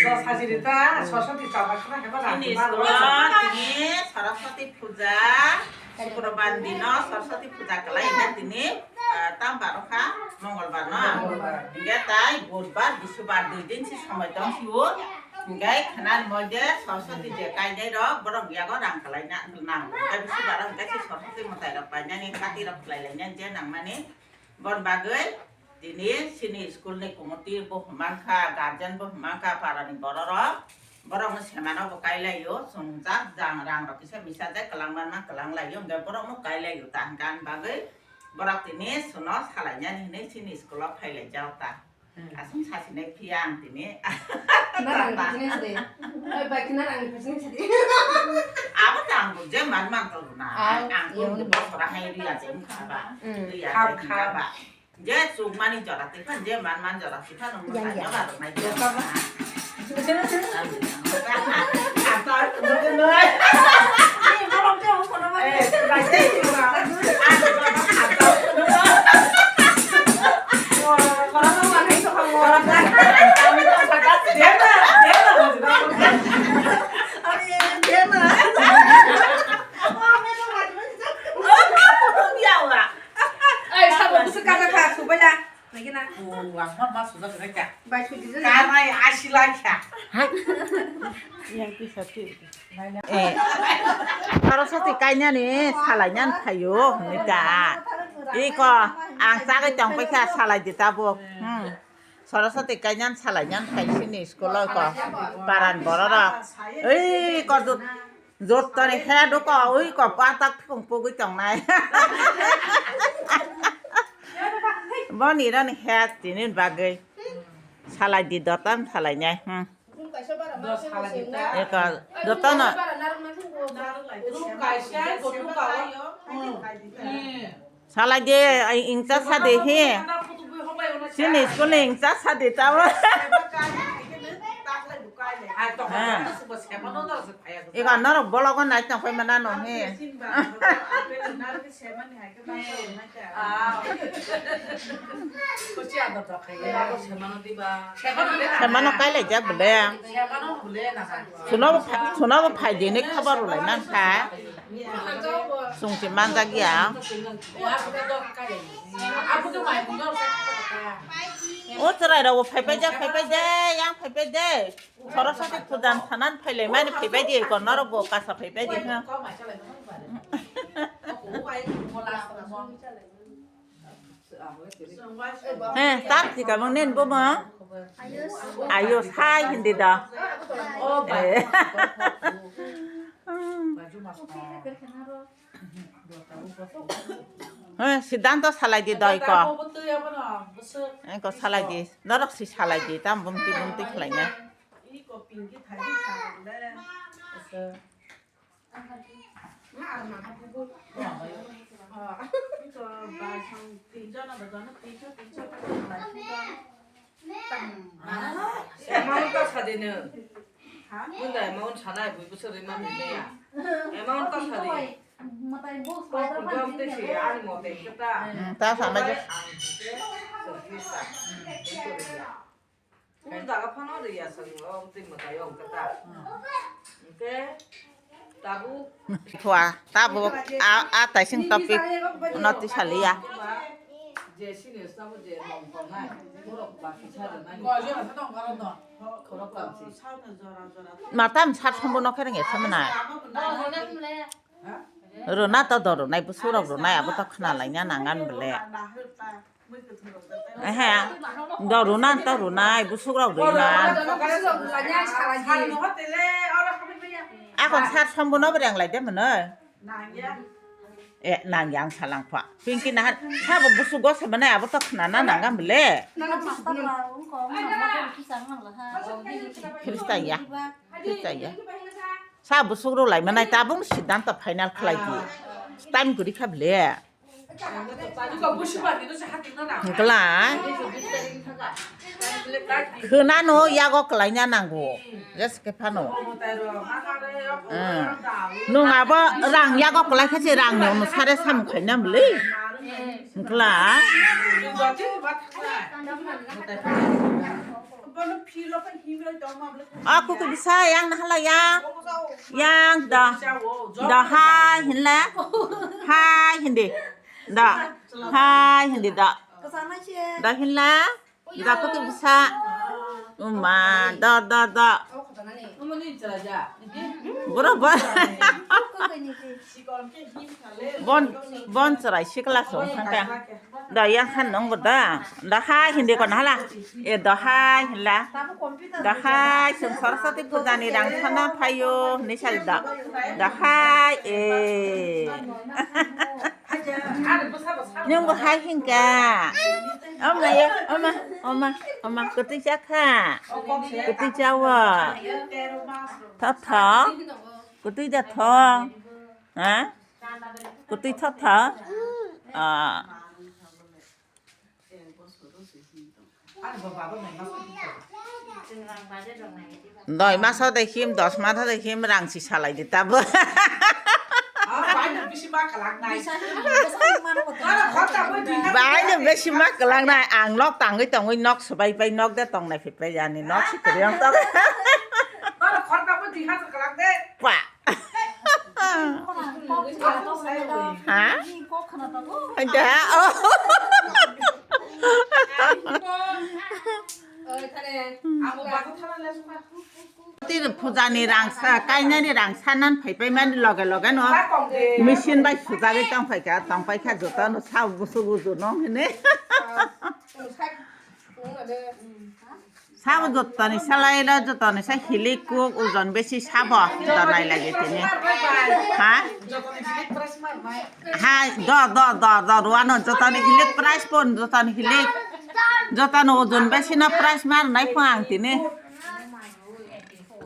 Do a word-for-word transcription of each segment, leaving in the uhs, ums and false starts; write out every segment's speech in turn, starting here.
Sajirita, Saraswati chaba khna heba Chini rang school o tini Saraswati puja, Sukrobar dino Saraswati puja kalaina tini, ah, tam baro kha Mongolbar no. Mongolbar. Hingke tai Budbar, Bisubar dui din si somoi tong si o. Hingke khna moide Saraswati je kainai rok borok yago rang kalaina nang. Hingke Bisubar hingke si Saraswati mwtai rok painani kati rok khlai lainani je nangmani. Bon bagwi tini chini school ni committee bo hwnmang kha, guardian bo hwnmang kha, para ni borok rok, borok no semano bo kai lai o, chwng jak jang rang rok kisa misa de kwlang man ma kwlang lai o, hwnkhe borok no kai lai o, ta hwnkhe ani bagwi borok tini chwng no salai nani hinwi chini school o phai lai jak ta. Hmm. Aswk sasinai phiya ang tini. Khna rang ni business de. Oi, bai, khna rang ni business de. Abo tang bo je man man to na. Au, ang iyo. Ko bo sora hai ri ya je khaba. Hmm. Ri ya je khaba. Je chukmani jora twi phan, je man man jora twi phan, nung yang, mosai yang. Jora rok nai. Jora ba. Ni bolong ke mo kono ba. Eh, bai tei ba. Kono ba ma ni so ha mo. Dena, dena mo. Are, dena. Ai, sabo busu kada ka, subala. Lagi na. Oh, ang ma, ma sudah kena kya? Bai, sudah. Karena asli lagi ya. Yang bisa tu. Eh, Saraswati kainani salainan phaio, hwnwi ta. Iko, ang chagwi tongpai kha, salai di tabuk. Hmm. Saraswati kainan salainan phai sini school o ko. Paran bororok. Ei, ko jot-, jottoni head o ko, ui ko patak thung pugui tongnai. Boni rani head tini bagwi. Salai di dotan salainai. Hmm. Eko, dotano. Salai di, ai, ingcha sadi he. Sini school ni ingcha sadi tamo. Ha. Eko norok bologo nai tong pai mana no he. Semano kailai jak bole. Sunobo pha-, sunobo phai dini khabar rwlai man kha. Sungsi manjak ya. O chwrai rok bo phaipai de, phaipai de, yang phaipai de. Saraswati pujan sanan phailai mani phaipai de, ko norok bo kasa phaipai de, ha. He, tak si kamang nen bo ma? Ayo, sai hindi da. Eh. He, Siddhanto salai di doi ko. Eko salai di, norok si salai di, tam bumti bumti khlai na. Amount ta sadi no. Bunda amount sanai bui bwswk rwima nini ya. Amount ta sadi. Kok gam te se ani mote keta. Hmm, ta sama je. Ang te. Sir, please ta. Bunda ga phano riya sadi o twi mata yo keta. Oke. Tabu. Thua, tabuk, a, a taising topic no tisaliya. Matam sat sombo no khereng esa mana. Rwna to do rwnai, bwswk rok rwnai, abo to khna laina nangan bole. Ehe, do rwna to rwnai, bwswk rok rwna. Akon sat sombo no bereng lai de mwnwi. Eh, nang yang salang pha. Pinky nahan, sabo bwswk go se mwnai, abo to khna na nang gam le. Khristan ya, Khristan ya. Sa bwswk rok lai mwnai, tabung Siddhanto final khlai di. Time guri kha ble. Hwnkla. Khwnano yago kwlaina nango. Jeske phano. Hmm. Nwng abo rang yago kwlai kha se rangni onusare samung khaina bwlwi. Wngkla. A kuku bisa yang nahala yang. Yang da. Da hai hinla. Hai hindi. Da. Hai hindi da. Da hinla. Da kuku bisa. Uma da da da. Boro bo. Bon, bon chwrai sikla song thangka. Da yang khan nong bo da. Da hai hindi kon hala. E da hai hinla. Da hai song Saraswati puja ni rang sana phayo hinwi sari da. Da hai e. Nung bo hai hinka. Oma ya, oma, oma, oma kwtwi chakha. Kwtwi chawo. Tho tho. Kwtwi da tho. Ha? Kwtwi tho tho. Ah. Doi masa de him, dos masa de him, rang si salai di tabo. Bai no besi ma kwlak nai, ang nok tangwi tongwi nok swbai bai nok de tongnai phit bai yani nok si kwrwi ang tong. Pa. Ha? Ante ha? Oh. Tin puja ni rang sa, kainani rang sanan phai pai mani loge loge no. Machine bai sujagwi tong phai kha, tong phai kha joto no sa busu busu no hine. Sabo jotoni salai lo, jotoni sa hilik kuk, ojon besi sabo, donai lagi tini. Ha? Ha, do, do, do, do, ruano, jotoni hilik price pon, jotoni hilik. Jotoni ojon besi no price mar nai pho ang tini.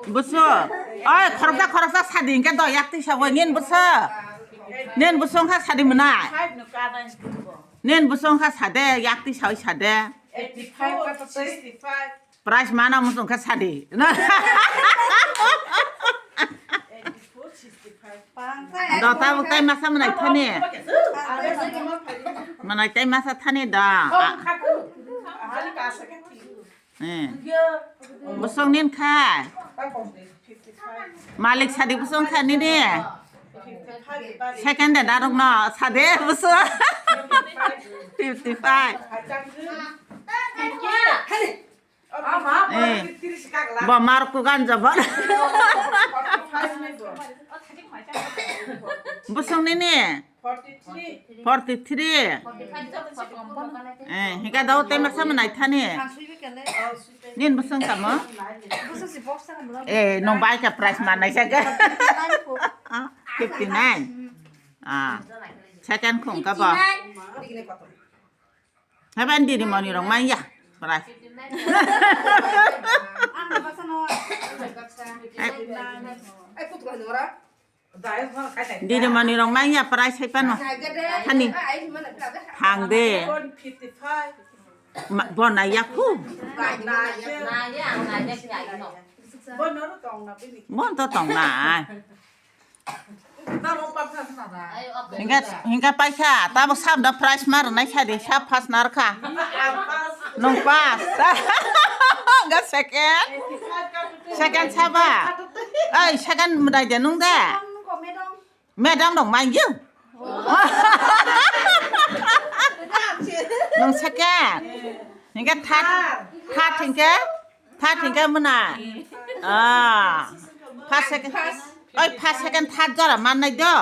Busu, oi, khoroksa, khoroksa sadi hingke do, yak tisa bo, nin busu. Nin busu wngkha sadi mwnai. Nin busu wngkha sade, yak tisa oi sade. Eighty-five ka to sixty-five. Price mana muchung kha sadi. Eighty-four, sixty-five. Do tabuk tai masa mwnai thani. Mwnai tai masa thani da. Eh. Busong nin kha. Malik sadi busong kha nini. Second de darung no sade busong. Fifty-five. Eh, bo mar kugan jabon. Busong nini? Forty-three. Eh, hika dau temer sama nai thani. Nin busong kamo? Eh, nung bai ka price manai jaga. Fifty-nine. Ah, second khung ka bo. Heben diri moni rong manya. Prai. Diri moni rong manya prai sai pano. Thani. Thang de. Bona yaku. Bon to tong na. Hingke, hingke paikha, tabok sabda prize ma rwnai sadi, sab first narkha. Nung pass. Hingke second. Second saba. Ai, second mwnai de nung de. Madam rok mai gyo. Nung second. Hingke third, third hingke. Third hingke mwnai. Ah. First, second. Oi, first, second, third jora mannai do.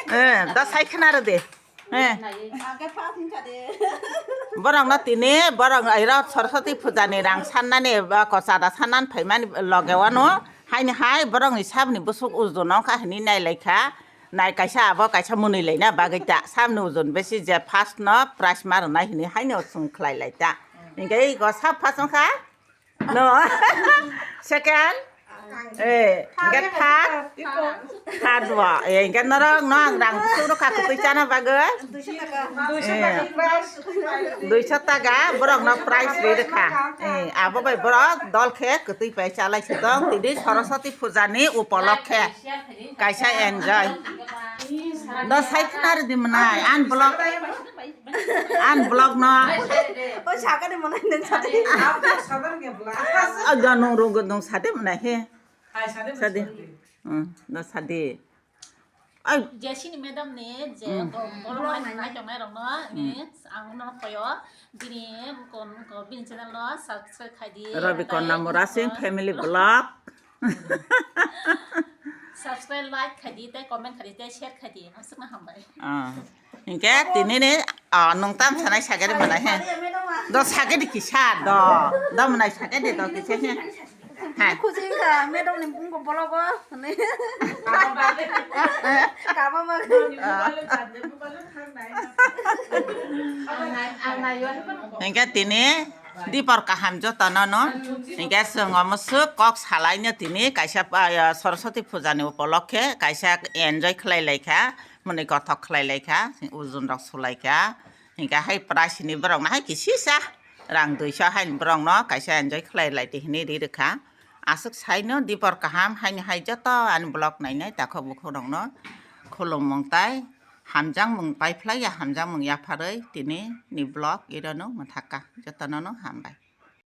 Eh, da sai khna rw de. Eh. Borok no tini, borok airo Saraswati puja ni rang sannani, ba kochada sannan phaimani loge wano. Haini hai borok ni sabni busuk uju nongkha hini nai lai kha. Nai kaisa abo kaisa mwnwi laina bagwi ta. Sabni uju besi je first no prize ma rwnai hini haino chwng khlai lai ta. Hingke ego sab first wngkha. No. Second. Eh, hingke third, third bo. Eh, hingke norok no ang rang kusuk rok kha kwtwi chana bagwi. Eh, duiso taka borok no prize ri rwkha. Eh, abo bai borok dol khe kwtwi pai chalai se tong. Tini Saraswati puja ni upolokhe kaisa enjoy. No sai khna rwdi mwnai, an vlog. An vlog no. O sakani mwnai nang sadi. Aga nung rung nung sadi mwnai he. Sadi. Hmm, no sadi. Ai. Jesini madam ni je Hmm. ko bolo mai mai tongnai rok no ni ang no koyo bini kon ko bini channel no subscribe khai di. Rabi Konna Murasing family vlog. Subscribe, like khai di, tei comment khai di, tei share khai di. Aswkno hambai. Ah. Hingke tini ni, ah, nung tam sanai sagari manai he. Do sagari kisa do. Do manai sagari do kisa he. Hai. Kucing ka, madam ni bungko bologo. Kaba ba. Hingke tini dipor kaham jotono no. Hingke chwng omo swk kok salaino tini kaisa, ah, Saraswati puja ni upolokhe kaisa enjoy khlai laikha. Mwnwi kothok khlai laikha, ujun rok sulai kha. Hingke hai prize ni borok no hai kisisa rang duiso hai borok no kaisa enjoy khlai lai di hinui ri rwkha. Aswk sai no dipor kaham haini hai joto ani vlog nainai takhuk bukhuk rok no khulumung tai hamjakmung paiphlai ya, hamjakmung yapharwi tini ni vlog iro no mwthakha, joto no no hambai.